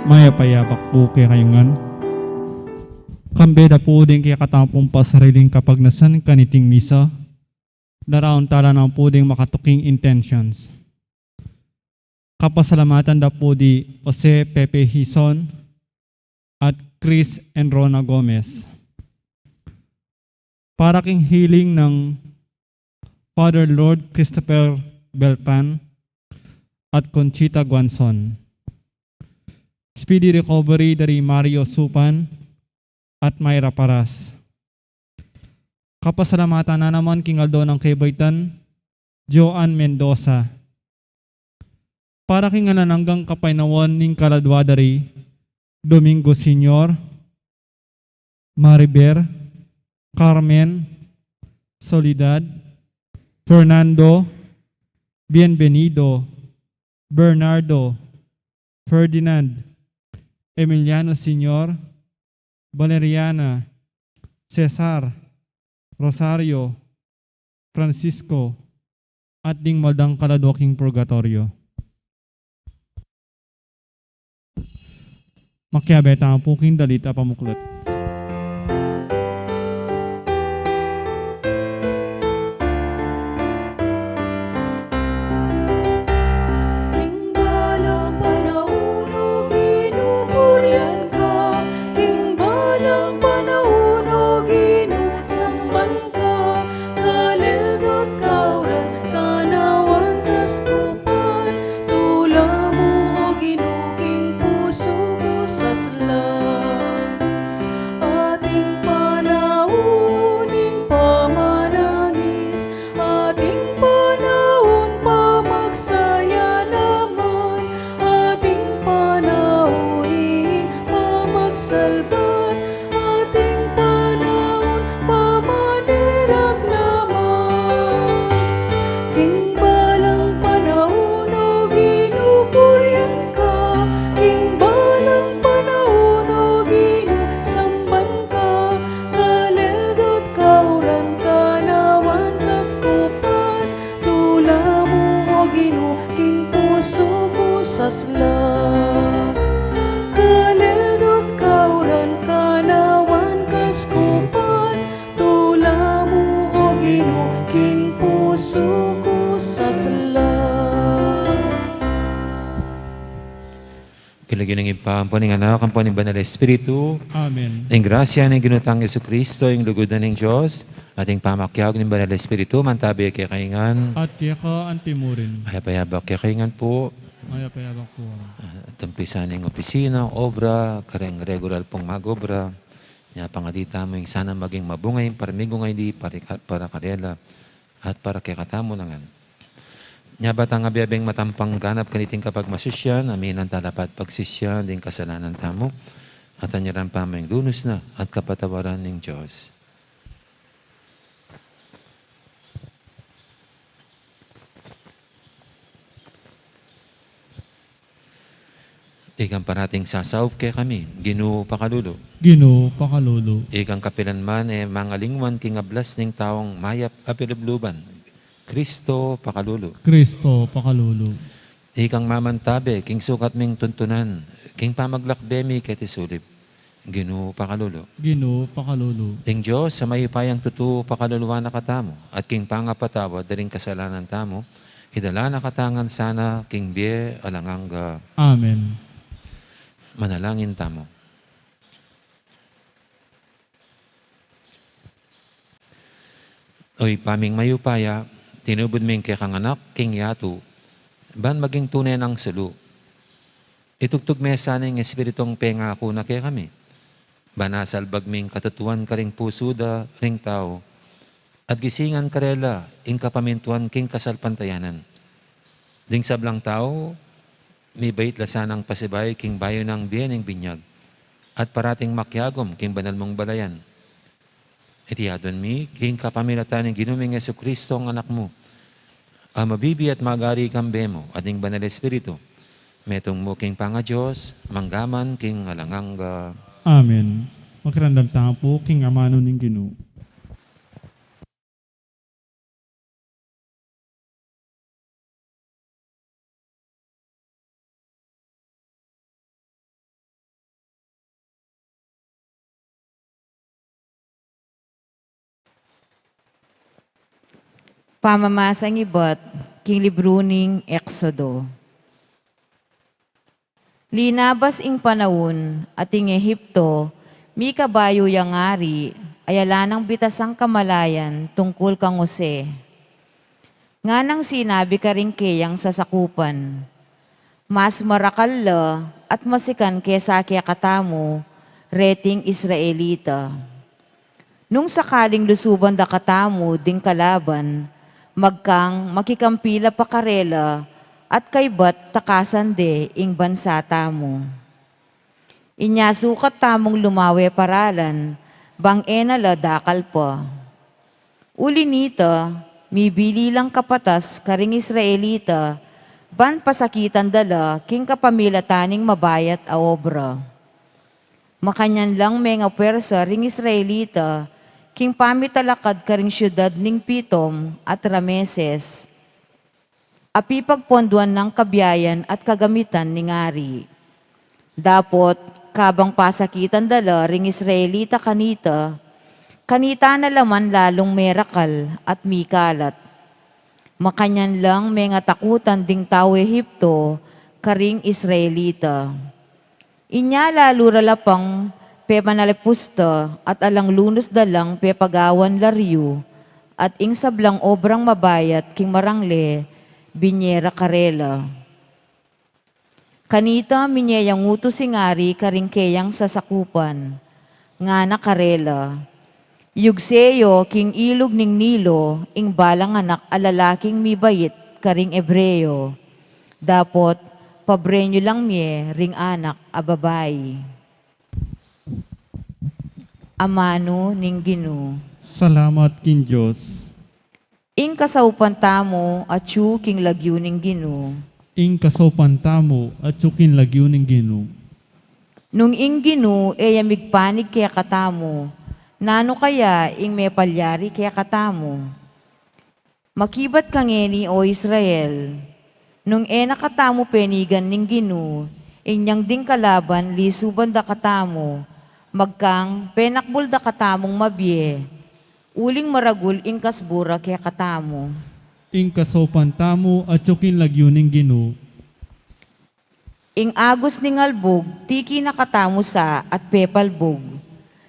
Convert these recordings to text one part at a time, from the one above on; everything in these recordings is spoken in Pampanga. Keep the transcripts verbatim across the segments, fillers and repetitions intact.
Mayap a yabak pu kekayu ngan. Kambe da pu ding kekatamu pung pasariling kapagnasan kaniting misa, daraun tala naman pu ding makatuking intentions. Kapasalamatan da pu di Jose Pepe Hizon at Chris and Rona Gomez. Para king healing nang Father Lord Christopher Belpan at Conchita Guanzon. Speedy recovery dari Mario Supan at Myra Paras. Kapasalamatan na naman king aldo nang kebaitan, Joan Mendoza. Para king alang anggang kapaynawan ning kaladua dari, Domingo Senior, Maribel, Carmen, Soledad, Fernando, Bienvenido, Bernardo, Ferdinand, Emiliano Senior, Valeriana, Cesar, Rosario, Francisco, at ding maldang kaladua king purgatoryo. Makiabe tamu pu king dalit a pamuklat. King balang panaun, O Ginu, purian ka. King balang panaun, O Ginu, samban ka. Kalel dot kauran, kanawan kaskupan. Tula mu, O Ginu, king pusu ku saslang. King lagyu ning Ibpa, ampo ning Anak, ampo ning Banal Espiritu. Amen. Ing grasya ning Ginu tang Jesucristo, ing lugud na ning Dios, at ing pamakiabe ning Banal Espiritu, mantabi kekayu ngan. At keka antimurin. Mayap a yabak kekayu ngan pu. Mayap a yabak pu. Ah, at umpisa ning opisina, obra, kareng regular pung mag-obra. Nya pangadi tamu ing sana maging mabunga ing parminggu ngeni para, para karela at para kekatamu ngan. Nya ba tang abe-abeng matampang ganap kaniting kapagmasusyan, aminan tala pa at pagsisyan ding kasalanan tamu, at anyaran pa ing lunus na at kapatawaran ning Dios. Ikang parating sasaup kekami, Ginu, pakalulu. Ginu, pakalulu. Ikang kapilan man e mangalingwan king ablas ning taung mayap a pilubluban, Kristo, pakalulu. Kristo, pakalulu. Ikang mamantabe king sukat ming tuntunan, king pamaglakbe mi keti sulip, Ginu, pakalulu. Ginu, pakalulu. Ing Dios a mayupayang tutu pakaluluan na katamu, at king pangapatawad da ring kasalanan tamu, idala na katamu ngan sana king bie alang angga. Amen. Manalangin tamu. O Ibpa ming mayupaya, tinubud ming kekang Anak king yatu, ban maging tune nang sulu. Itugtug me sana ing Espiritung pengaku na kekami, ban asalbag ming katutuan karing pusu da ring tau, at gisingan karela ing kapamintuan king kasalpantayanan. Ding sablang tau, mibait la sanang pasibayu king bayu nang bie ning binyag, at parating makiagum king banal mung balayan. Iti adwan mi, king kapamilatan ning Ginu ming Jesucristo, ing Anak mu, a mabibie at magari kambe mu, at ning Banal Espiritu, metung mu king pangaDios, mangga man king alang angga. Amen. Makiramdam tamu pu king amanu ning Ginu. Pamamasang ibat king libru ning Exodo. Linabas ing panaun, at ing Egipto, mikabayu yang ari, ay ala nang bitasang kamalayan tungkul kang Jose. Nganang sinabi karing keyang sasakupan, "Mas marakal la at masikan kesa kekatamu, reting Israelita." Nung sakaling lusuban da katamu ding kalaban, magkang makikampi la pa karela at kaybat takasan de ing bansa tamu. Inya sukat tamung lumawe paralan, bang e na la dakal pa. Uli nita, mibili lang kapatas karing Israelita, ban pasakitan da la king kapamilatan ning mabayat a obra. Makanyan lang mengapuersa ring Israelita king pamitalakad karing siudad ning Pitom at Rameses, a pipagponduan nang kabiayan at kagamitan ning ari. Dapot, kabang pasakitan da la ring Israelita kanita, kanita na la man lalung merakal at mikalat. Makanyan lang mengatakutan ding tau Egipto karing Israelita. Inya lalu ra la pang pepanapusta at alang lunus da lang pepagawan lariu, at ing sablang obrang mabayat king marangle, binye ra karela. Kanita minye yang utus ing ari karing keyang sasakupan, ngana karela, "Yugse yu king ilug ning Nilo ing balang anak a lalaking mibait karing Hebreo. Dapot, pabren yu lang mie ring anak a babai." Amanu ning Ginu. Salamat king Dios. Ing kasaupan tamu atyu king lagyu ning Ginu. Ing kasaupan tamu atyu king lagyu ning Ginu. Nung ing Ginu e ya migpanig kekatamu, nanu kaya ing mepalyari kekatamu? Makibat kangeni, o Israel, nung e na katamu penigan ning Ginu, inyang ding kalaban lisuban da katamu, magkang penakbul da katamung mabie, uling maragul ing kasbu ra kekatamu. Ing kasaupan tamu atyu king lagyu ning Ginu. Ing agus ning albug, tiki na katamu sa at pepalbug.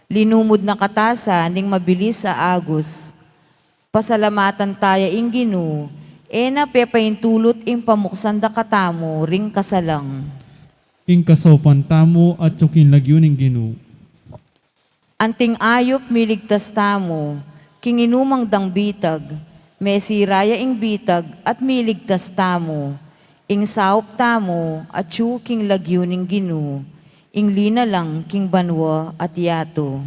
Linumud na kata sa ning mabilis a agus. Pasalamatan taya ing Ginu, e na pepaintulut ing pamuksan da katamu ring kasalang. Ing kasaupan tamu atyu king lagyu ning Ginu. Anting ayup miligtas tamu, king inumang dang bitag, mesira ya ing bitag at miligtas tamu, ing saup tamu atyu king lagyu ning Ginu, ing linalang king banua at yatu.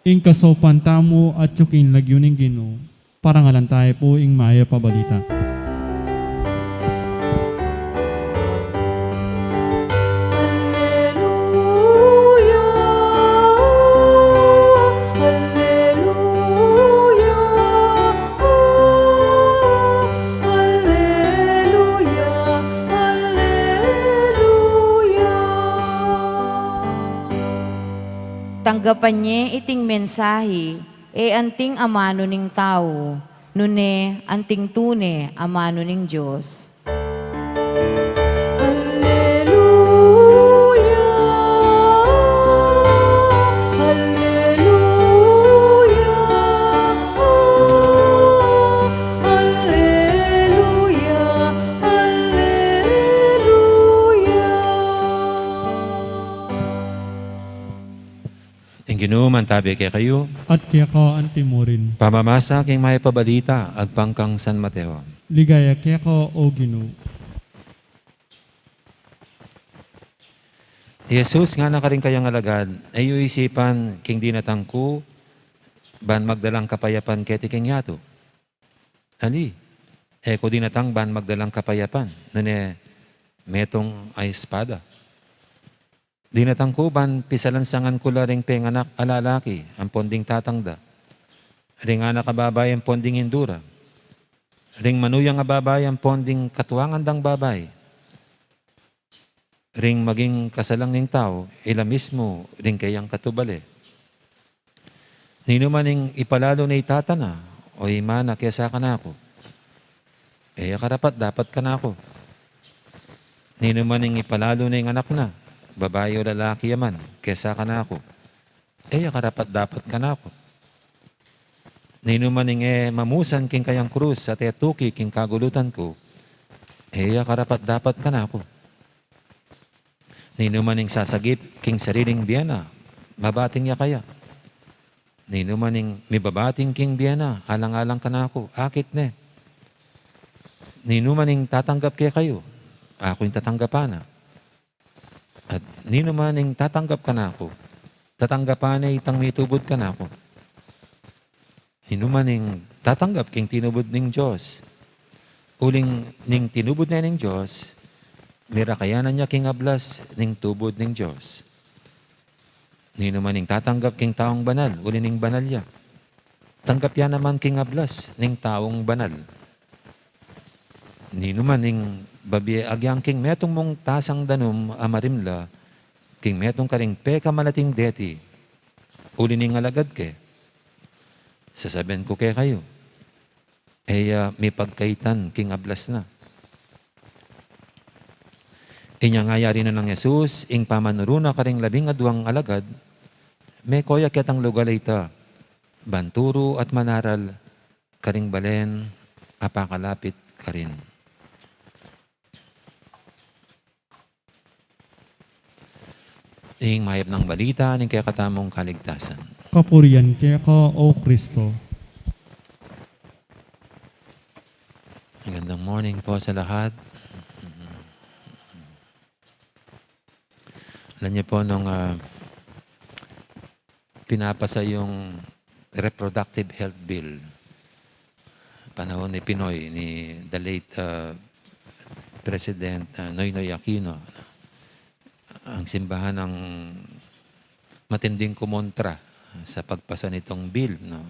Ing kasaupan tamu atyu king lagyu ning Ginu. Parangalan taya pu ing mayap a balita. Alleluia, alleluia, alleluia, alleluia. Tanggapan ye iting mensahe, e anting amanu ning tau, nune anting tune amanu ning Dios. Alleluia, alleluia, alleluia, alleluia. Ing Ginu mantabe kekayu. At keka antimurin. Pamamasa king mayap a balita agpang kang San Mateo. Ligaya keka, o Ginu. I Jesus ngana karing kayang alagad, e yu isipan king dinatang ku ban magdalang kapayapan keti king yatu. Ali, e ku dinatang ban magdalang kapayapan, nune metung a espada. Dinatang ku ban pisalansangan ku la ring penganak a lalaki ampon ding tatang da, ring anak a babai ampon ding indu ra, ring manuyang a babai ampon ding katuangan dang babai, ring maging kasalang ning tau, ila mismu ring keyang katubale. Ninuman ing ipalalu ne i tata na o i ima na kesa kanaku, e ya karapat-dapat kanaku. Ninuman ing ipalalu ne ing anak na, babai o lalaki ya man, kesa kanaku, e ya karapat-dapat kanaku. Ninuman ing e mamusan king kayang krus at e tuki king kagulutan ku, e ya karapat-dapat kanaku. Ninuman ing sasagip king sariling bie na, mabating ya kaya. Ninuman ing mibabating king bie na, alang-alang kanaku, akit ne. Ninuman ing tatanggap kekayu, aku ing tatanggapan na. At ninuman ing tatanggap kanaku, tatanggapan ne itang mitubud kanaku. Ninuman ing tatanggap king tinubud ning Dios, uling ning tinubud ne ning Dios, mirakayanan ya king ablas ning tubud ning Dios. Ninuman ing tatanggap king taung banal, uli ning banal ya, tanggap ya naman king ablas ning taung banal. Ninuman ing babie agyang king metung mung tasang danum a marimla, king metung karing pekamalating deti, uli ning alagad ke, sasabian ku kekayu, e ya mipagkaitan king ablas na. Inya ngayari na nang Jesus ing pamanuru na karing labing aduang alagad, meko ya ketang lugal a ita, ban turu at manaral karing balen a pakalapit karin. Ing mayap nang balita ning kekatamung kaligtasan. Kapurian keka, o Kristo. Magandang morning po sa lahat. Alam niyo po, nung, ah, pinapasa yung Reproductive Health Bill, panahon ni Pinoy, ni the late, ah, President, ah, Noynoy Aquino, ang simbahan ang matinding kumontra sa pagpasa nitong bill, no?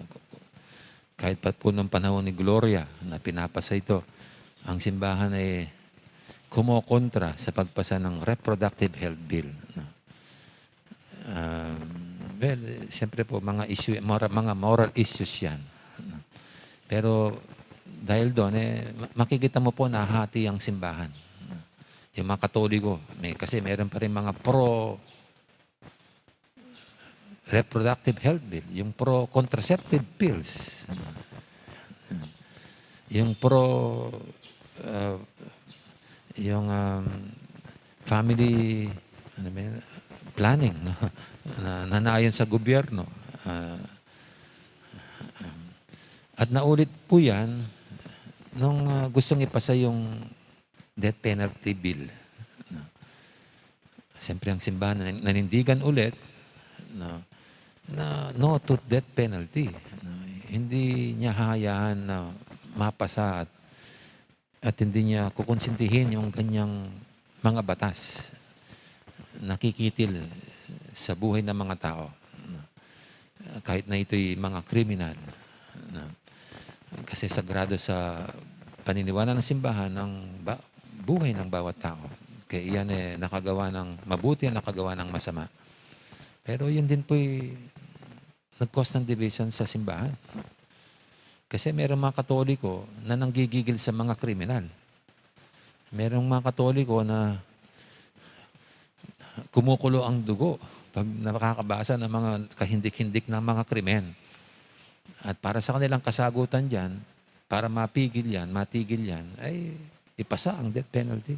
Kahit pa po nung panahon ni Gloria na pinapasa ito, ang simbahan ay kumokontra sa pagpasa ng Reproductive Health Bill, no? Um, well, siyempre po, mga issue, mora-, mga moral issues yan, no? Pero dahil doon, eh, ma-, makikita mo po, nahati ang simbahan, no? Yung mga Katoliko, may, kasi meron pa rin mga pro reproductive health bill, yung pro contraceptive pills, yung pro, uh, yung, um, family, ano ba yun? Planning, no? Na, na naayon sa gobyerno. Ah, at naulit po yan nung, ah, gustong ipasa yung death penalty bill. No? Siyempre, ang simbahan nan-, nanindigan ulit, no, na no to death penalty. No? Hindi niya hahayaan na mapasa at, at hindi niya kukonsintihin yung kanyang mga batas na kikitil sa buhay ng mga tao. No? Kahit na ito'y mga kriminal. No? Kasi sagrado sa paniniwala ng simbahan ang ba-, buhay ng bawat tao. Kaya iyan, eh, nakagawa ng mabuti, nakagawa ng masama. Pero yun din po'y nag-cause ng division sa simbahan. Kasi merong mga Katoliko na nanggigigil sa mga kriminal. Merong mga Katoliko na kumukulo ang dugo pag nakakabasa ng mga kahindik-hindik ng mga krimen. At para sa kanilang kasagutan diyan, para mapigil yan, matigil yan, ay ipasa ang death penalty.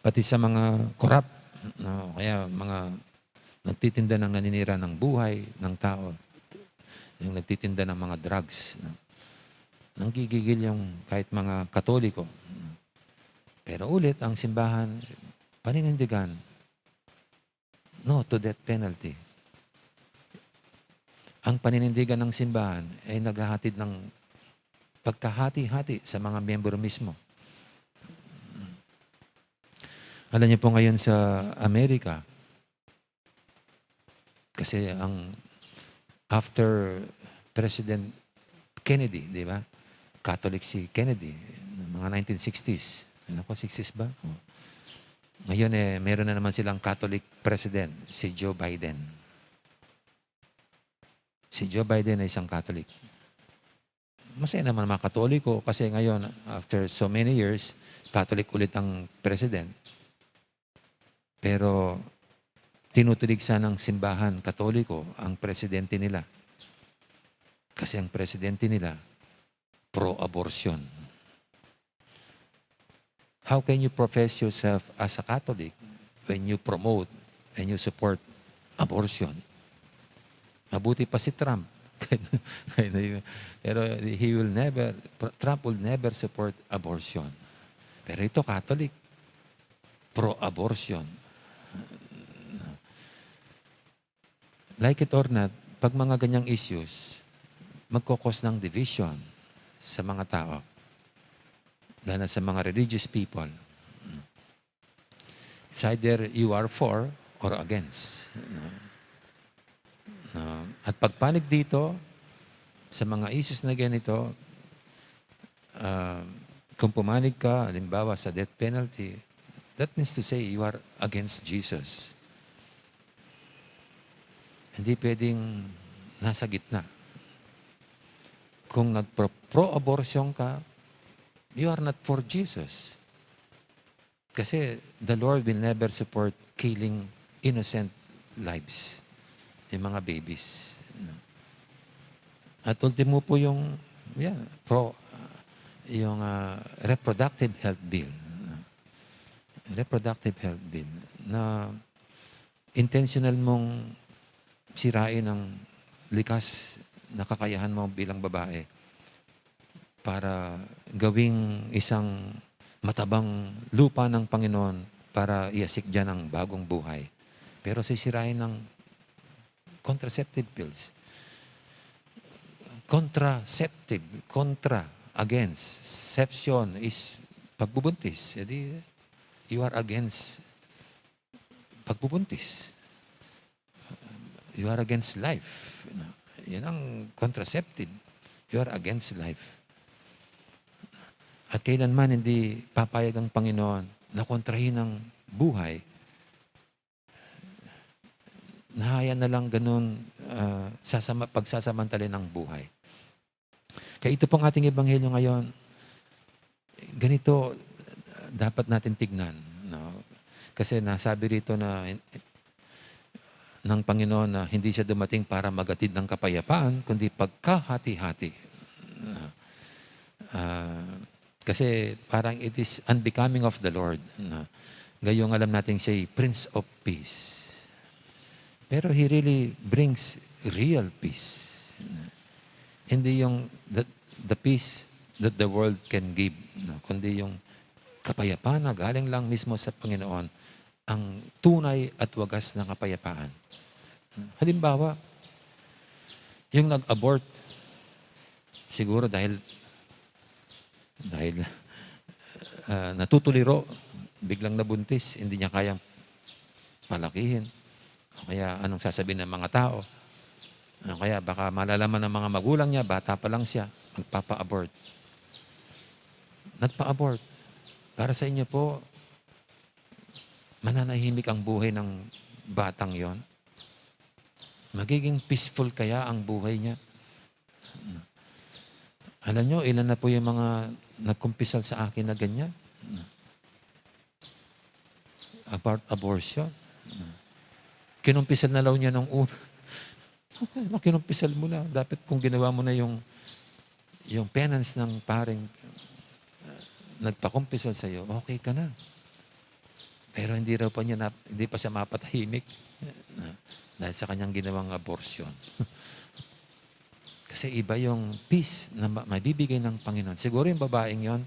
Pati sa mga korap, no, kaya mga nagtitinda ng naninira ng buhay ng tao, yung nagtitinda ng mga drugs, no, nanggigigil yung kahit mga Katoliko. Pero ulit, ang simbahan, paninindigan, no to death penalty. Ang paninindigan ng simbahan ay naghahatid ng pagkahati-hati sa mga miyembro mismo. Alam niyo po, ngayon sa Amerika, kasi ang after President Kennedy, di ba? Catholic si Kennedy, mga nineteen sixties. Ano ko, sixties ba? Oh. Ngayon, eh, meron na naman silang Catholic President, si Joe Biden. Si Joe Biden ay isang Catholic. Masaya naman ang mga Katoliko kasi ngayon, after so many years, Catholic ulit ang president. Pero tinutulig sana ng simbahan Katoliko ang presidente nila. Kasi ang presidente nila, pro-abortion. How can you profess yourself as a Catholic when you promote and you support abortion? Mabuti pa si Trump. Pero he will never, Trump will never support abortion. Pero ito, Catholic, pro-abortion. Like it or not, pag mga ganyang issues, magkokos ng division sa mga tao, lalo na sa mga religious people. It's either you are for or against. No? No? At pagpanig dito, sa mga issues na ganito, ah, kung pumanig ka, halimbawa sa death penalty, that means to say you are against Jesus. Hindi pwedeng nasa gitna. Kung nagpro-, pro-abortion ka, you are not for Jesus. Kasi the Lord will never support killing innocent lives, yung mga babies. At ultimo po yung, yeah, pro, yung, ah, reproductive health bill. Reproductive health bill na intentional mong sirain ang likas na kakayahan mo bilang babae para gawing isang matabang lupa ng Panginoon para iasik diyan ang bagong buhay. Pero sisirain ng contraceptive pills. Contraceptive, contra, against. Seption is pagbubuntis. Edi, you are against pagbubuntis. You are against life. You know? Yan ang contraceptive. You are against life. At kailanman hindi papayag ang Panginoon na kontrahin ang buhay. Nahaya na lang ganun, ah, sasama-, pagsasamantalain ang buhay. Kaya ito pong ating ebanghelyo ngayon, ganito, dapat natin tignan, no? Kasi nasabi rito na hin-, ng Panginoon na hindi siya dumating para maghatid ng kapayapaan, kundi pagkahati-hati. Ah, ah, kasi parang it is unbecoming of the Lord, no? Gayong alam natin siya'y Prince of Peace. Pero he really brings real peace. Hindi yung the, the peace that the world can give, no? Kundi yung kapayapaan na galing lang mismo sa Panginoon, ang tunay at wagas na kapayapaan. Halimbawa, yung nag-abort, siguro dahil, dahil, ah, natutuliro, biglang nabuntis, hindi niya kayang palakihin. O kaya anong sasabihin ng mga tao? O kaya baka malalaman ng mga magulang niya, bata pa lang siya, magpapa-abort. Nagpa-abort. Para sa inyo po, mananahimik ang buhay ng batang yon? Magiging peaceful kaya ang buhay niya? Alam nyo, ilan na po yung mga nagkumpisal sa akin na ganyan? About abortion. Kinumpisal na raw niya nung una. Okay, makinumpisal mo na. Dapat kung ginawa mo na yung, yung penance ng paring, uh, nagpakumpisal sa'yo, okay ka na. Pero hindi raw pa niya na, hindi pa siya mapatahimik, uh, dahil sa kanyang ginawang abortion. Kasi iba yung peace na ma-, mabibigay ng Panginoon. Siguro yung babaeng yon,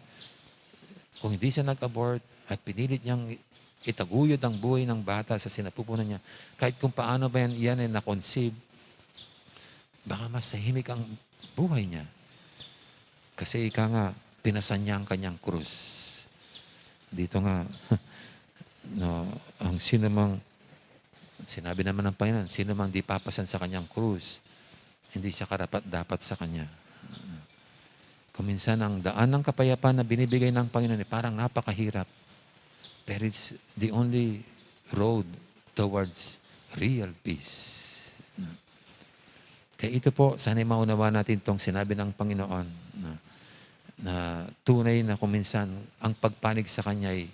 kung hindi siya nag-abort at pinilit niyang itaguyod ang buhay ng bata sa sinapupunan niya, kahit kung paano ba yan, yan ay na-conceive, baka mas tahimik ang buhay niya. Kasi ika nga, pinasan niya ang kanyang krus. Dito nga, no, ang sino mang, sinabi naman ng Panginoon, sino mang di papasan sa kanyang krus, hindi siya karapat-dapat sa kanya. Kung minsan ang daan ng kapayapaan na binibigay ng Panginoon ay parang napakahirap, pero it's the only road towards real peace. Kaya ito po, sana'y maunawaan natin itong sinabi ng Panginoon na, na tunay na kung minsan ang pagpanig sa Kanya ay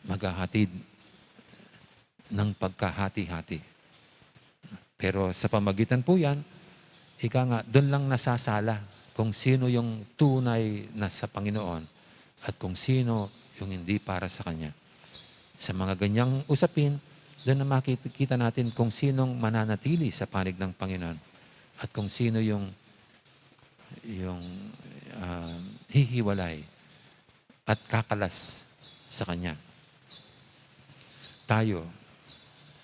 maghahatid ng pagkahati-hati. Pero sa pamagitan po yan, ika nga, dun lang nasasala kung sino yung tunay na sa Panginoon at kung sino yung hindi para sa Kanya. Sa mga ganyang usapin, dun na makikita natin kung sinong mananatili sa panig ng Panginoon at kung sino yung, yung, ah, hihiwalay at kakalas sa Kanya. Tayo,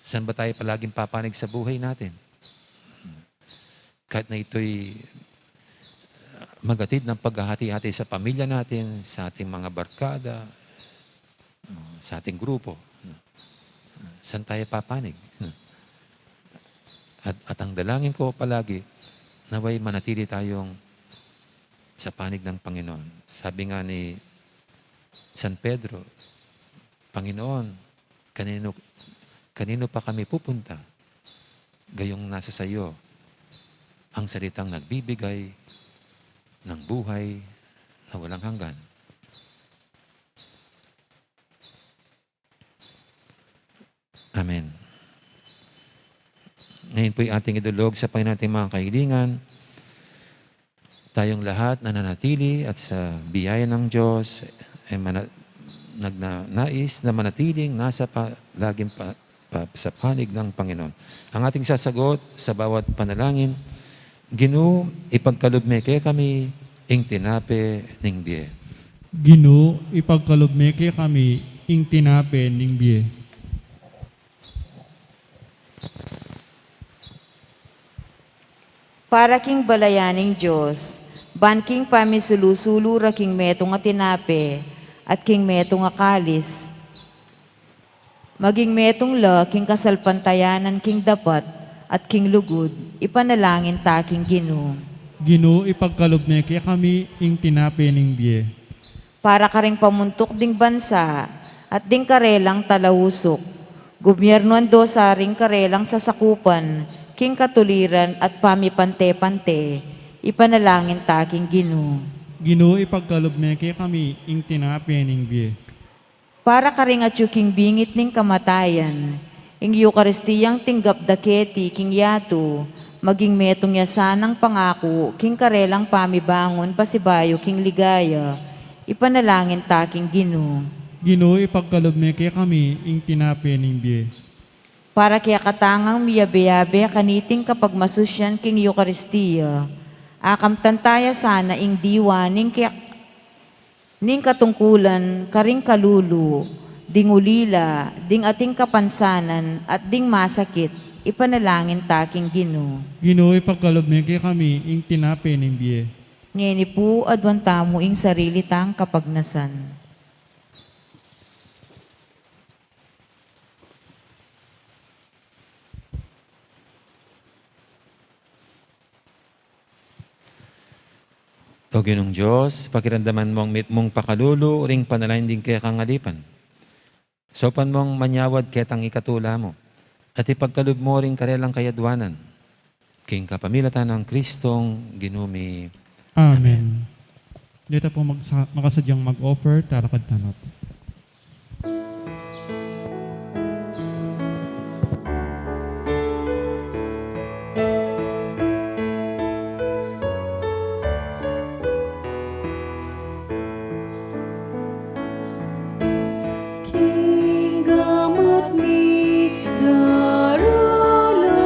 saan ba tayo palaging papanig sa buhay natin? Kahit na ito'y maghatid ng paghahati-hati sa pamilya natin, sa ating mga barkada, uh, sa ating grupo, no? Saan tayo papanig? At, at ang dalangin ko palagi, nawa'y manatili tayong sa panig ng Panginoon. Sabi nga ni San Pedro, "Panginoon, kanino, kanino pa kami pupunta? Gayong nasa sayo ang salitang nagbibigay ng buhay na walang hanggan." Amen. Ngayon po'y ating idulog sa Panginoon ating mga kahilingan. Tayong lahat nananatili at sa biyaya ng Diyos, ay mana-, nagnanais na manatiling nasa pa-, laging pa-, pa-, sa panig ng Panginoon. Ang ating sasagot sa bawat panalangin, Ginu, ipagkalub me kekami ing tinape ning bie. Ginu, ipagkalub me kekami ing tinape ning bie. Para king balayan ning Dios, ban king pamisulu-sulu ra king metung a tinape at king metung a kalis, maging metung la king kasalpantayanan king dapat at king lugud, ipanalangin ta king Ginu. Ginu, ipagkalub me kekami ing tinape ning bie. Para karing pamuntuk ding bansa at ding karelang talausuk, gubyernuan do sa ring karelang sasakupan king katuliran at pamipante-pante, ipanalangin ta king Ginu. Ginu, ipagkalub me kekami ing tinape ning bie. Para karing atyu king bingit ning kamatayan, ing Eukaristiyang tinggap da keti king yatu, maging metung ya sanang pangaku king karelang pamibangun pasibayu king ligaya. Ipanalangin ta king Ginu. Ginu, ipagkalub me kekami ing tinape ning bie. Para kekatang miyabe-yabe kaniting kapagmasusyan king Eukaristia, akamtan ta ya sana ing diwa ning ke-, ning katungkulan karing kalulu, ding ulila, ding ating kapansanan, at ding masakit, ipanalangin ta king Ginu. Ginu, ipagkalub me kekami ing tinape ning bie. Ngeni pu, aduan tamu ing sarili tang kapagnasan. O Ginung Dios, pakiramdaman mu ing mitmung pakalulu ring panalangin ding kekang alipan. Saupan mung manyawad ketang ikatula mu, at ipagkalub mu ring karelang kayaduanan. King kapamilatan nang Kristong Ginu mi. Amen. Amen. Deta pu magsa-, makasadyang mag-offer, talakad tana pu. King gamat mi, darala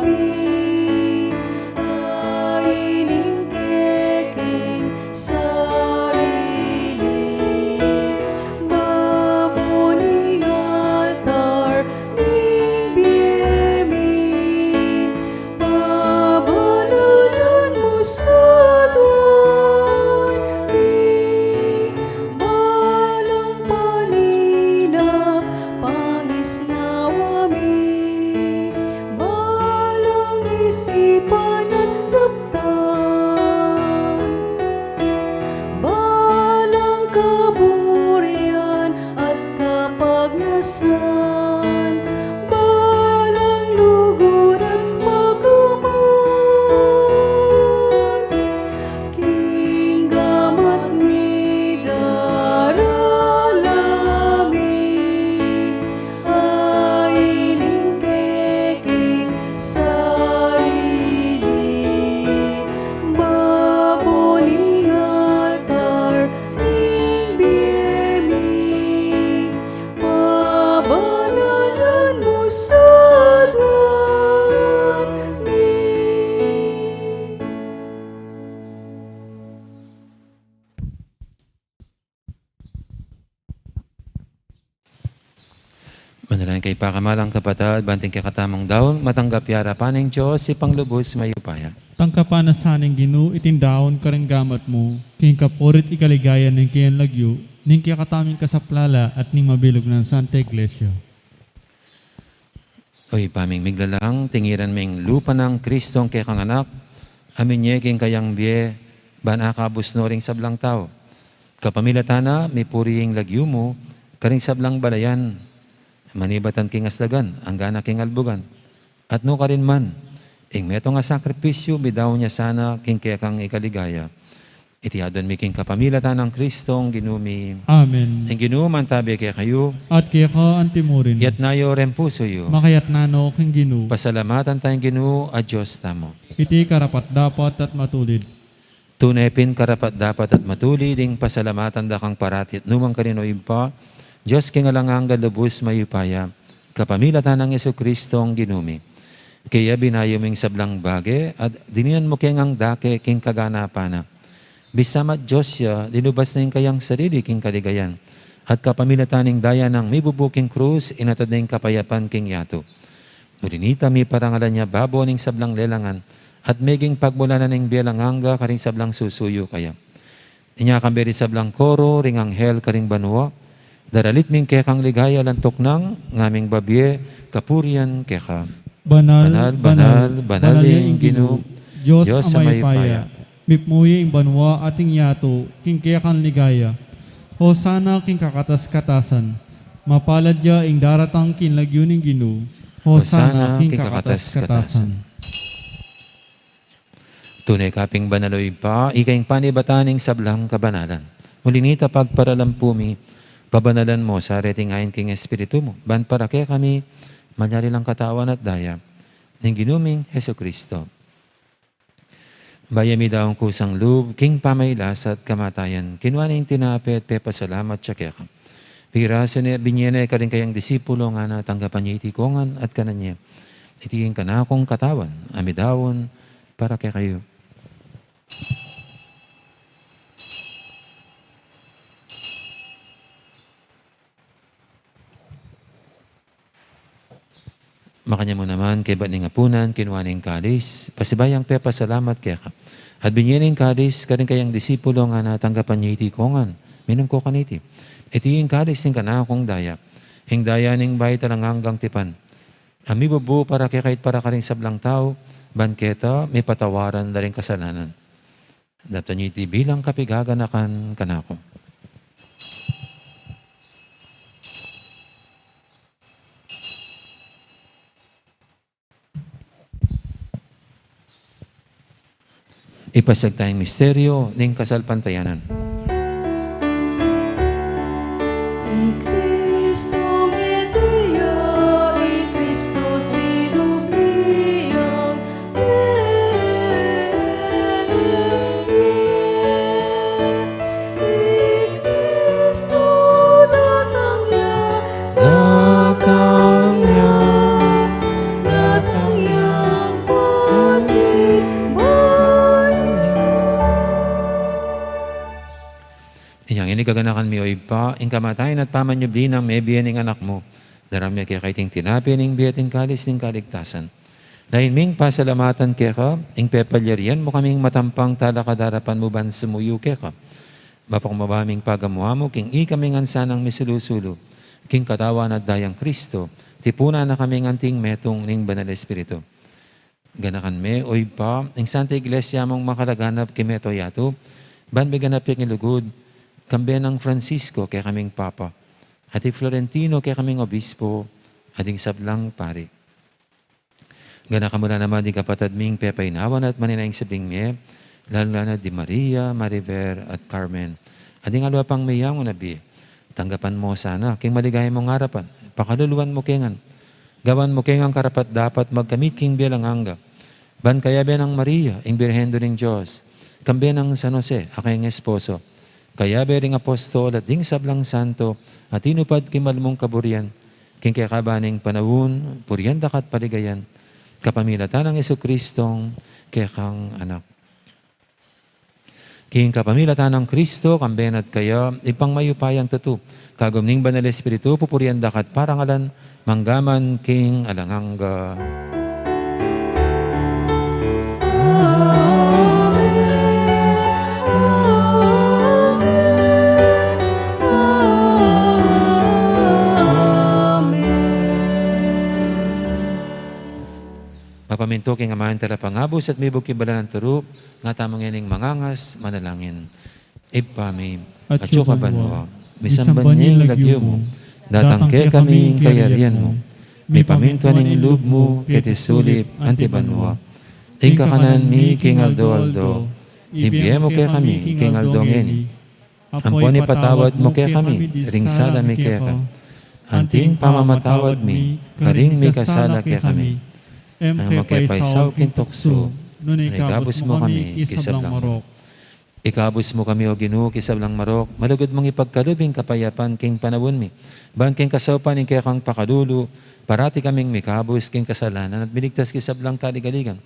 mi, a ining kekeng sarili, babo ning altar ning bie mi, pabanalan mu sa aduan mi, balang paninap, pangisnawa mi, balang isipan at daptan, balang kaburian at kapagnasan, balang lugud at pagkamal. King gamat mi, darala mi, a ining kekeng sarili, babo ning altar ning bie mi, pabanalan mu sa aduan mi. Manalangin kayu pakamalan kung kapatad, ban iting kekatamung daun matanggap ya arapan ning Dios, Ibpang lubus mayupaya. Tanggapan na sa ning Ginu iting daun karing gamat mu, king kapurit at kaligaya ning kayang lagyu, ning kekatamung kasaplalan at ning mabilug nang Santa Iglesia. O Ibpa ming miglalang, tingiran me ing lupa nang Kristong kekang Anak, a minye king kayang bie, ban akabus no ring sablang tau. Kapamilatan na, mipuri ing lagyu mu karing sablang balayan, manibatan king asdagan, anggana king albugan. At nukarin man, ing metung a sakripisyu, midaun ya sana king kekang ikaligaya. Iti adwan mi king kapamilatan nang Kristong Ginu mi. Amen. Ing Ginu mantabi kekayu. At keka anti mu rin. Iyatas yu ring pusu yu. Makayatas no king Ginu. Pasalamatan taya ing Ginu a Dios tamu. Iti karapat-dapat at matulid. Tune pin karapat-dapat at matulid ing pasalamatan da kang parati at nukarin man, O Ibpa, Dios king alang angga, lubus mayupaya, kapamilatan nang Jesucristong Ginu mi. Kaya binayu mu ing sablang bage at dininan mu keng dake king kaganapan na. Bisa man Dios ya, linubas na ing kayang sarili king kaligayan, at kapamilatan ning daya nang mibubu king krus, inatad na ing kapayapan king yatu. Uli nita, miparangalan ya babo ning sablang lelangan, at meging pagmulan na ning bie alang angga karing sablang susuyu kaya. Inya kambe ring sablang koro ring anghel karing banua, daralit mi ing kekang ligaya, lantuk nang ngaming babie kapurian keka. Banal, banal, banal, banal ya ing Ginu, Dios a mayupaya. Mipmu ya ing banua at ing yatu king kekang ligaya. Hosana king kakatas-katasan. Mapalad ya ing daratang king lagyu ning Ginu. Hosana king kakatas-katasan. Tune ka pin banal, O Ibpa, ika ing panibatan ning sablang kabanalan. Uli nita, pagparalampu mi, Pabanalan mu sa reting ain king Espiritu mu, ban para kekami malyari lang katawan at daya ning Ginu ming Jesucristo. Bayu mi daun kusang lub king pamagkasakit at kamatayan, kinua ne ing tinape at pepasalamat ya keka. Pirasu ne, binie ne karing kayang disipulo, ngana, tanggapan ye iti kongan at kanan ye. Iti ing kanakung katawan a midaun para kekayu. Makanyan mu naman, kaybat ning apunan, kinua ne ing kalis, pasibayu yang pepasalamat keka, at binie ne ing kalis karing kayang disipulo, ngana, tanggapan ye iti kongan, minum ko kaniti. Iti ing kalis ning kanakung daya, ing daya ning bayu at alang anggang tipan, a mibubu para kekayu at para karing sablang tau, ban keta mipatawaran la ring kasalanan. Daptan ye iti bilang kapaganakan kanaku. Ipasiag taya ing misteryu ning kasalpantayanan. I Cristo mete ya, i Cristo sinublian, i Cristo datang ya, datang ya, datang ya, pasibayu. Inyang ini gaganakan mi, O Ibpa, ing kamatayan at pamanyubli nang mebie ning Anak mu, daraun mi keka iting tinape ning bie at ing kalis ning kaligtasan. Lain ming pasalamatan keka ing pepalyarian mu kaming matampang talakad king arapan mu ban sumuyu keka. Mapakumbaba ming pagamu-amu king ikami ngan sanang misulu-sulu king katawan at dayang Cristo, tipunan na kaming anting metung ning Banal Espiritu. Ganakan me, O Ibpa, ing Santa Iglesia mung makalaganap king mabilug a yatu, ban miganap ya king lugud, kambe nang Francisco kekaming Papa, at i Florentino kekaming Obispo, at ding sablang pari. Ganakan mu la naman ding kapatad ming pepainawa na at manenaya king sabing mie, lalu na di Maria, Mariver, at Carmen, at ding aliwa pang meyangu na bie. Tanggapan mu sana king maligaya mung arapan, pakaluluan mu ke ngan, gawan mu ke ngan karapat-dapat magkamit king bie alang angga, ban kayabe nang Maria, ing Birhen Indu ning Dios, kambe nang San Jose a kayang esposo, kayabe ring apostol at ding sablang santo a tinupad king malmung kaburian, king kekaban ning panaun, purian da ka at paligayan, kapamilatan nang Jesucristong kekang Anak. King kapamilatan nang Cristo, kambe na at kaya, Ibpang mayupayang tutu, kagum ning Banal Espiritu, pupurian da ka at parangalan, mangga man king alang angga. Amen. Amen. Amen. Mapamintu king Ama ing Talapangabus at mibug king banal a turu, nga tamu ngening mangangas manalangin. Ibpa mi, atsu ka banua, misamban ya ing lagyu mu, datang kekami ing kayarian mu, mipamintuan ing lub mu keti sulip anti banua. Ing kakanan mi king aldo-aldo, ibie mu kekami king aldo ngeni. Ampon ipatawad mu kekami ring sala mi keka, anti ing pamamatawad mi karing mikasala kekami. E mu ke paisaul king tuksu, nune ikabus mu kami king sablang marok. Ikabus mu kami, O Ginu, king sablang marok, malugud mung ipagkalub ing kapayapan king panaun mi, ban king kasaupan ning kekang pakalulu, parati kaming mikabus king kasalanan at miligtas king sablang kaligaligan.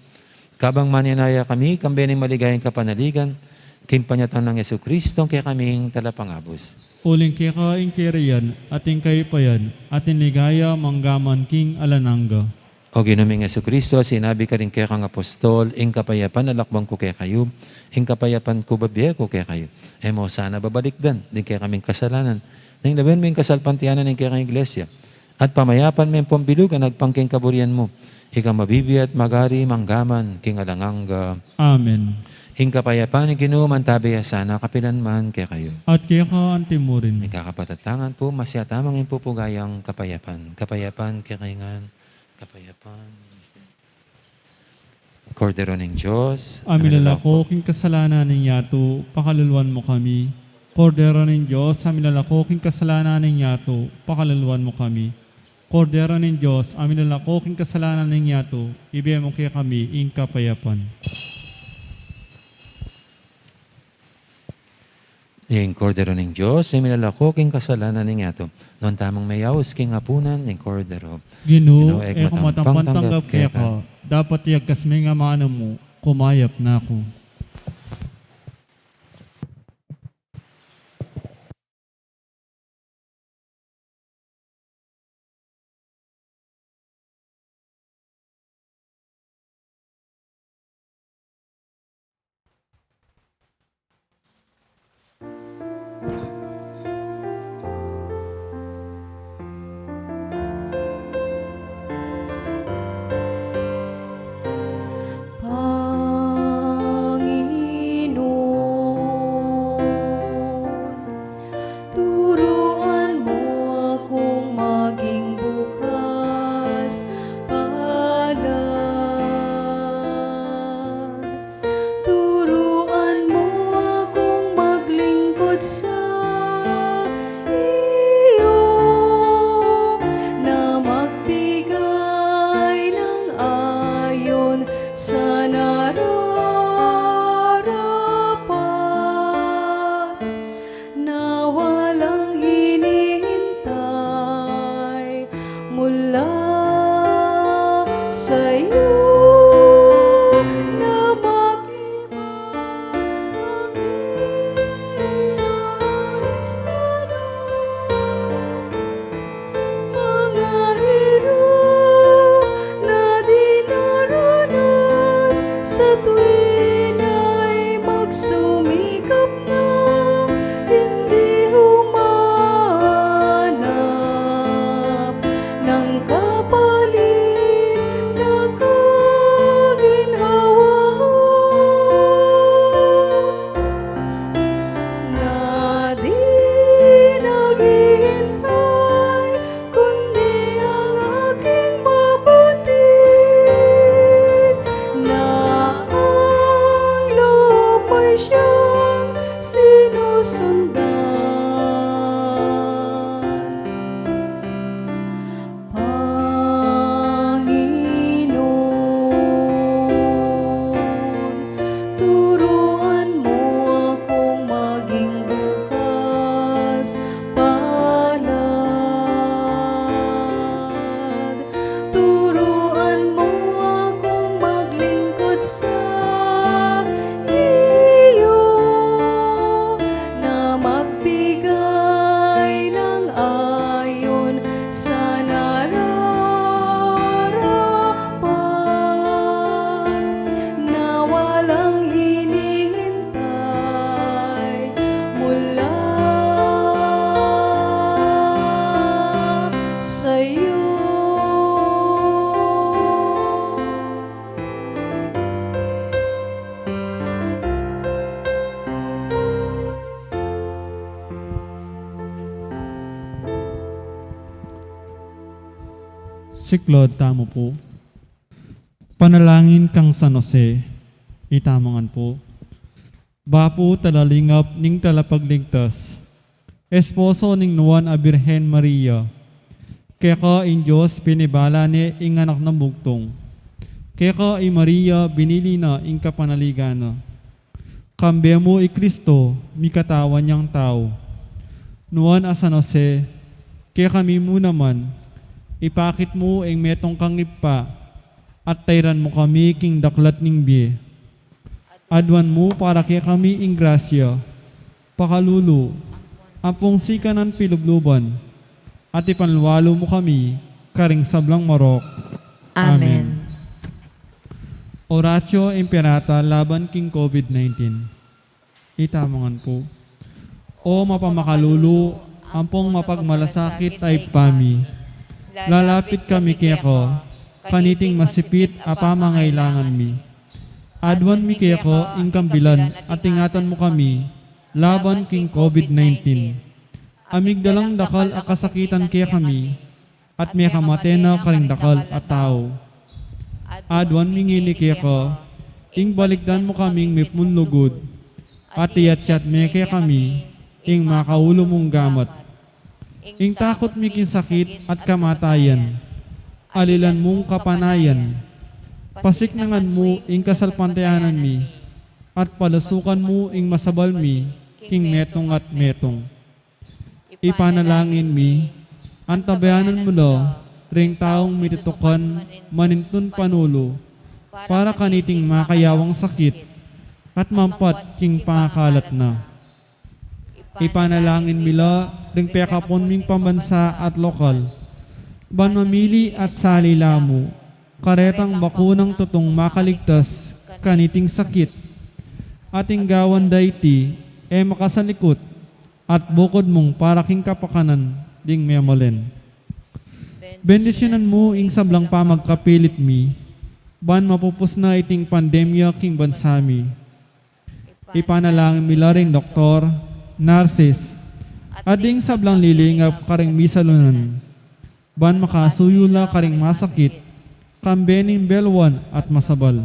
Kabang manenaya kami, kambe ning maligayang kapanaligan, king panyatang nang Jesucristo, kekaming Talapangabus. Uling keka ing kayarian, at ing kayupayan, at ing ligaya, mangga man king alang angga. O Ginu ming Jesucristo, sinabi mu karing kekang apostol, ing kapayapan lakwan ku kekayu, ing kapayapan ku bibie ku kekayu. E mu sana babalikdan ding kekaming kasalanan, nune lawen mu ing kasalpantayanan ning kekang Iglesia, at pamayapan me ampon bilugan agpang king kaburian mu, ika a mabibie at magari mangga man king alang angga. Amen. Ing kapayapan ning Ginu mantabi ya sana kapilan man kekayu. At keka anti murin. Mikakapatad tamu ngan pu, maisaya tamu ing pupugayang kapayapan. Kapayapan kekayu ngan. Kapayapan. Kordero ning Dios, a milalako king kasalanan ning yatu, pakaluluan mu kami. Kordero ning Dios, a milalako king kasalanan ning yatu, pakaluluan mu kami. Kordero ning Dios, a milalako king kasalanan ning yatu, ibie mu kekami ing kapayapan. Ing Kordero ning Dios, a milalako king kasalanan ning yatu. Nuan tamung meyaus king apunan ning Kordero. Ginu, Ginu, e ku matampang tanggap keka. Dapat iyagkas me ing amanu mu, kumayap na ku. Panginoon, turuan mo akong maging bukas palad. Turuan mo akong maglingkod sa iyo na magbigay ng ayon sa nararapat. Na walang hinihintay mula sa'yo na makipagpakilala. Mga hirap na dinaranas sa tuwin ay magsumikap na hindi humanap ng kapalit na kaginhawaan. Na di naghihintay kundi ang aking mabatid, na ang loob mo'y siyang sinusundan. Panginoon, turuan mo akong maging bukas palad. Turuan mo akong maglingkod sa iyo na magbigay ng ayon sa nararapat, na walang hinihintay mula sa'yo. Siklaud tamu pu. Panalangin kang San Jose. Itamu ngan pu. Bapu, talalingap ning talapagligtas, esposo ning Nuan a Birhen Maria. Keka ing Dios pinibala ne ing Anak nang bugtung. Keka i Maria binili na ing kapanaligan na. Kambe mu i Kristo, mikatawan yang tau. Nuan a San Jose, kekami mu naman, ipakit mu ing metung kang Ibpa, at tairan mu kami king daklat ning bie. Aduan mu para kekami ing grasya, pakalulu, ampong sikanan pilubluban, at ipanlualu mu kami karing sablang marok. Amen. Amen. Oratio Imperata laban king COVID nineteen. Itamu ngan pu. O mapamakalulu, ampong mapagmalasakit a Ibpa mi, lalapit kami keka, kaniting masipit a pamangailangan mi. Aduan mi keka ing kambilan at ingatan mu kami laban king COVID nineteen. A migdalang dakal a kasakitan kekami, at mekamate na karing dakal a tau. Aduan mi ngeni keka, ing balikdan mu kaming mipnung lugud, at iyatyat me kekami ing makaulu mung gamat. Ing takut mi king sakit at kamatayan, alilan mung kapanayan. Pasiknangan mu ing kasalpantayanan mi, at palusukan mu ing masabal mi king metung at metung. Ipanalangin mi, antabayanan mu la ring taung mitutukan manintun panulu para kaniting makayawang sakit at mampat king pangakalat na. Ipanalangin mi la ring pekapun ming pambansa at lokal, ban mamili at sali la mu karetang bakunang tutung makaligtas kaniting sakit. At ing gawan da iti e makasalikut at bukud mung para king kapakanan ding memalen. Bendisyunan mu ing sablang pamagkapilit mi, ban mapupus na iting pandemya king bansa mi. Ipanalangin mi la ring doktor, nurses, at ding sablang lilingap karing misalunan, ban makasuyu la karing masakit, kambe ning belwan at masabal.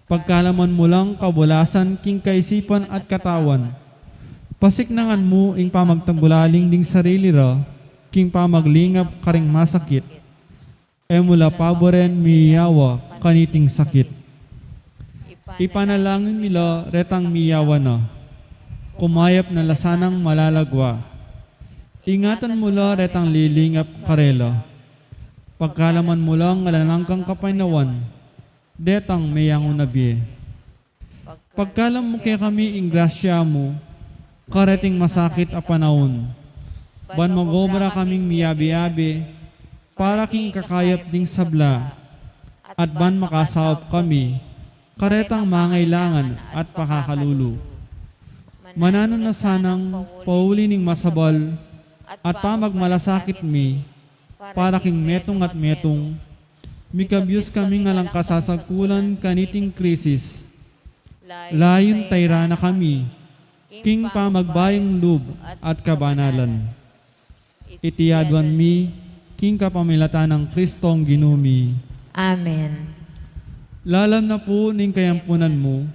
Pagkalaman mu lang kabulasan king kaisipan at katawan, pasiknangan mu ing pamagtagulaling ding sarili ra king pamaglingap karing masakit. E mu la paburen miyawa kaniting sakit. Ipanalangin mi la retang miyawa na, kumayap na la sanang malalagwa. Ingatan mu la retang lilingap karela. Pagkalaman mu lang alang anggang kapaynawan detang meyangu na bie. Pagkalam mu kekami ing grasya mu kareting masakit a panaun, ban mag-obra kaming miyabe-yabe para king kakayap ding sabla, at ban makasaup kami karetang mangailangan at pakakalulu. Mananu na sanang pauli ning masabal at pamagmalasakit mi para king metung at metung, mikabyus kaming alang kasasagkulan kaniting krisis. Layun tayra na kami king pamagbayung lub at kabanalan. Iti aduan mi king kapamilatan nang Kristong Ginu mi. Amen. Lalam na pu ning kayampunan mu,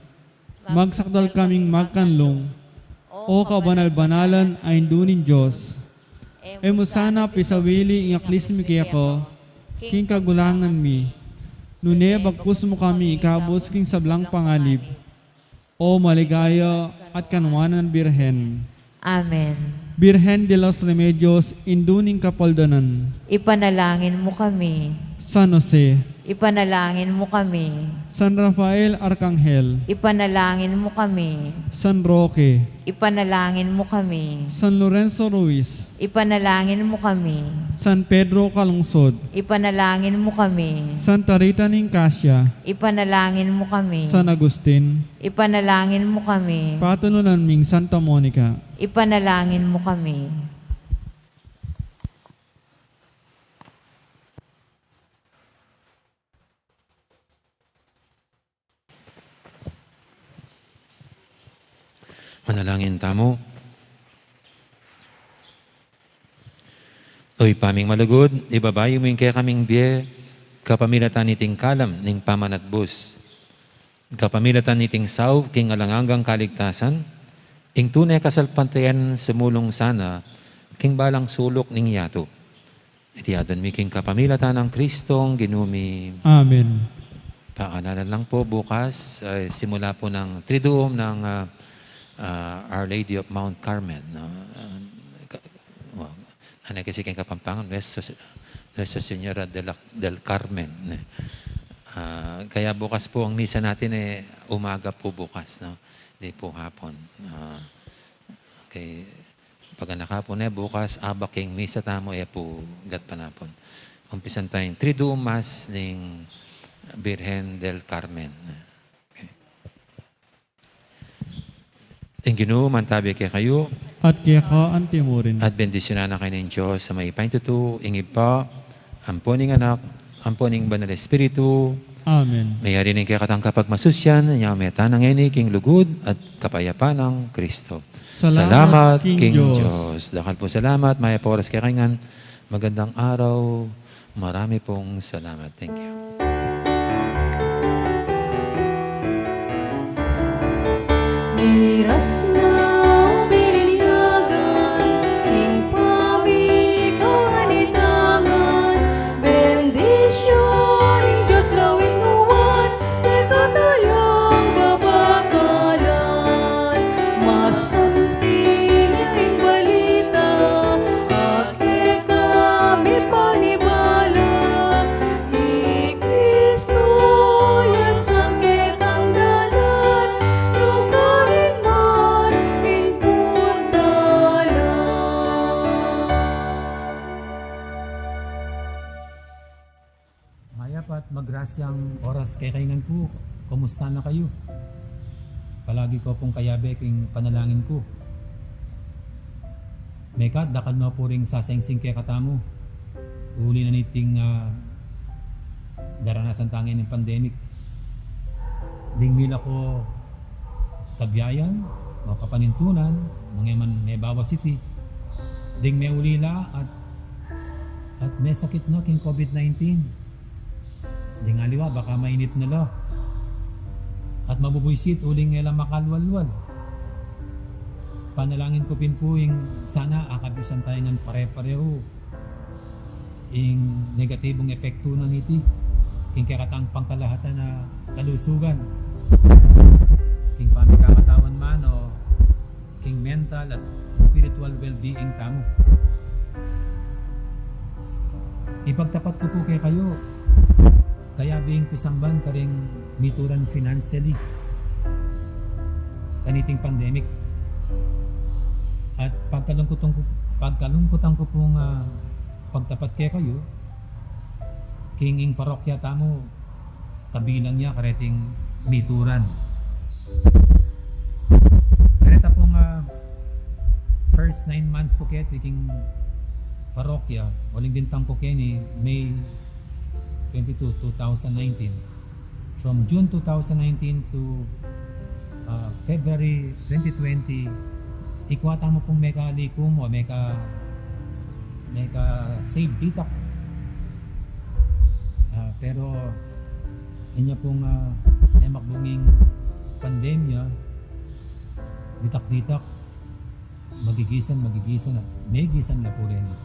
magsakdal kaming magkanlung, O kabanal-banalan a Indu ning Dios. E mu sana pisawili ing aklis mi keka king kagulangan mi, nune bagkus mu kami ikabus king sablang panganib, O maligaya at kanuanan Birhen. Amen. Birhen de los Remedios, Indu ning Kapaldanan. Ipanalangin mu kami. San Jose. Ipanalangin mu kami. San Rafael Arkanghel. Ipanalangin mu kami. San Roque. Ipanalangin mu kami. San Lorenzo Ruiz. Ipanalangin mu kami. San Pedro Calungsod. Ipanalangin mu kami. Santa Rita ning Cascia. Ipanalangin mu kami. San Agustin. Ipanalangin mu kami. Patulunan ming Santa Monica. Ipanalangin mu kami. Manalangin tamu. O Ibpa ming malugud, ibabayu mu ing kekaming bie kapamilatan niting kalam ning pamanatbus. Kapamilatan niting saup king alang anggang kaligtasan, ing tune kasalpantayan sumulung sana king balang suluk ning yatu. Iti aduan mi king kapamilatan nang Kristong Ginu mi. Amen. Paalalan lang po, bukas, ay, simula po ng Triduum ng, ah, ah, Our Lady of Mount Carmel, no? Ah, ka-, wa-, ano kasi king Kapampangan, Nuestra, Nuestra Señora de la, del Carmen, eh. Ah, kaya bukas po ang misa natin, eh, umaga po bukas, no? Di po hapon. Ah, okay. Pag anaka po ne, bukas, abak king misa tamu, e pu gatpanapun. Umpisan tayung Triduum Mass ning Birhen del Carmen. Okay. Ing Ginu mantabi kekayu. At keka antimurin. At bendisyunan na kayu ning Dios a mayupayang tutu, ing Ibpa, ampo ning Anak, ampo ning Banal Espiritu. Amen. Mayari ning kekatang kapagmasusyan, inya meta na ngeni king lugud at kapayapan nang Kristo. Salamat king Dios. Dakal pung salamat, mayap a oras kekayu ngan. Magandang araw. Marami pong salamat. Thank you. Miras na At magrasyang oras kekayu ngan pu. Kumusta na kayu? Palagi ko pung kayabe king panalangin ku. Mekad dakal no pu ring sasangsing kekatamu uli na niting, ah, daranasan tang pandemic. Ding mila ko kabiayan o kapanintunan, nung e man mebawas iti, ding meulila at, at mesakit no king COVID nineteen. Ding aliwa, baka mainit na la at mabubuisit uling e la makalwalwal. Panalangin ku pin pu ing sana akabisan tayu ngan pare-parehu ing negatibung epektu na niti king kekatang pangkalahatan a kalusugan, king pamikakatawan man o king mental at spiritual well-being tamu. Ipagtapat ku pu kekayu, kayabing pisamban karing mituran financially kaniting pandemic. At pagkalungkutan ku, pagkalungkutan ku pung, ah, pagtapat kekayu, king ing parokya tamu, kabilang ya kareting mituran. Kareta pung, ah, first nine months ku keti king parokya, uling dintang ku keni May twenty-two, two thousand nineteen. From June two thousand nineteen to, ah, February twenty twenty, ikwa tamu pung mekalikum o meka, meka-save ditak. Ah, pero inya pung, ah, memakbung ing pandemya, ditak-ditak, magigisan, magigisan, at megisan na pu reni.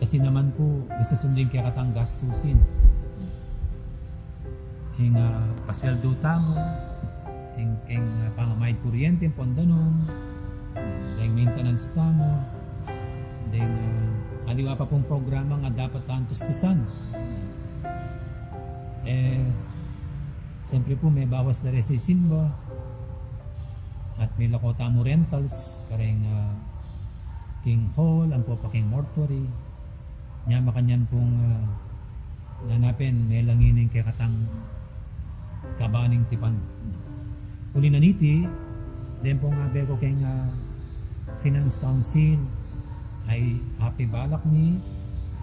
Kasi naman pu, misusundin kekatang gastusin. Ing, ah, pasweldu tamu, ing, ing, ah, pamamayad kuryente, ing pon danum, ing maintenance tamu, ding, ah, aliwa pa pung programa nga dapat tang tustusan. E, siyempre pu, mebawas na reng sisimba. At milako tamu rentals, kareng, ah, king hall, ampo pa king mortuary. Nya makanyan pung, ah, nanapen, melangi ning kekatang kabaning tipan. Uli na niti, deng pung abe ku keng, ah, Finance Council, ay apibalak mi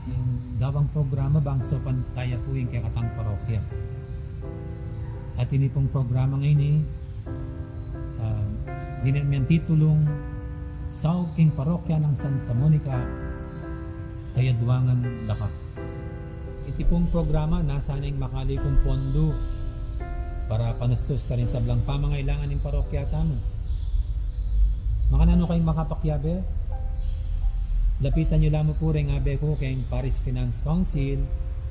ing gawang programa bang saupan taya pu ing kekatang parokya. At ini pung programa ngeni, ah, dinan mi yang titulung Saup king Parokya nang Santa Monica, Kayadwangan Daka. Iti pung programa, nasa na ing makalikum pondu para panustus karing sablang pamangailangan ning parokya tamu. Makananu kayung makapakiabe? Lapitan yu la mu pu reng abe ku keng Parish Finance Council,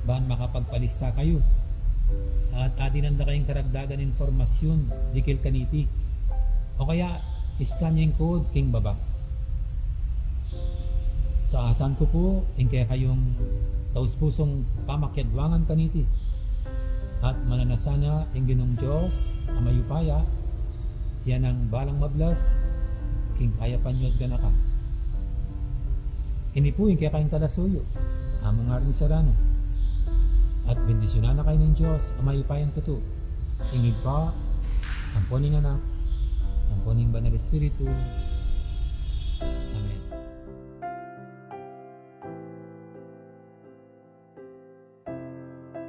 ban makapagpalista kayu. At adinan da kayung karagdagan impormasyun dikil kaniti. O kaya, scan yu ing code king baba. Saasan ku pu ing kekayung taus-pusung pamakiadwangan kaniti. At mananu sana ing Ginung Dios a mayupaya, ya nang balang mablas king kayapan yu at ganaka. Ini pu ing kekayung talasuyu, Among Arnie Serrano. At bendisyunan na kayu ning Dios a mayupayang tutu, ing Ibpa, ampo ning Anak, ampo ning Banal Espiritu.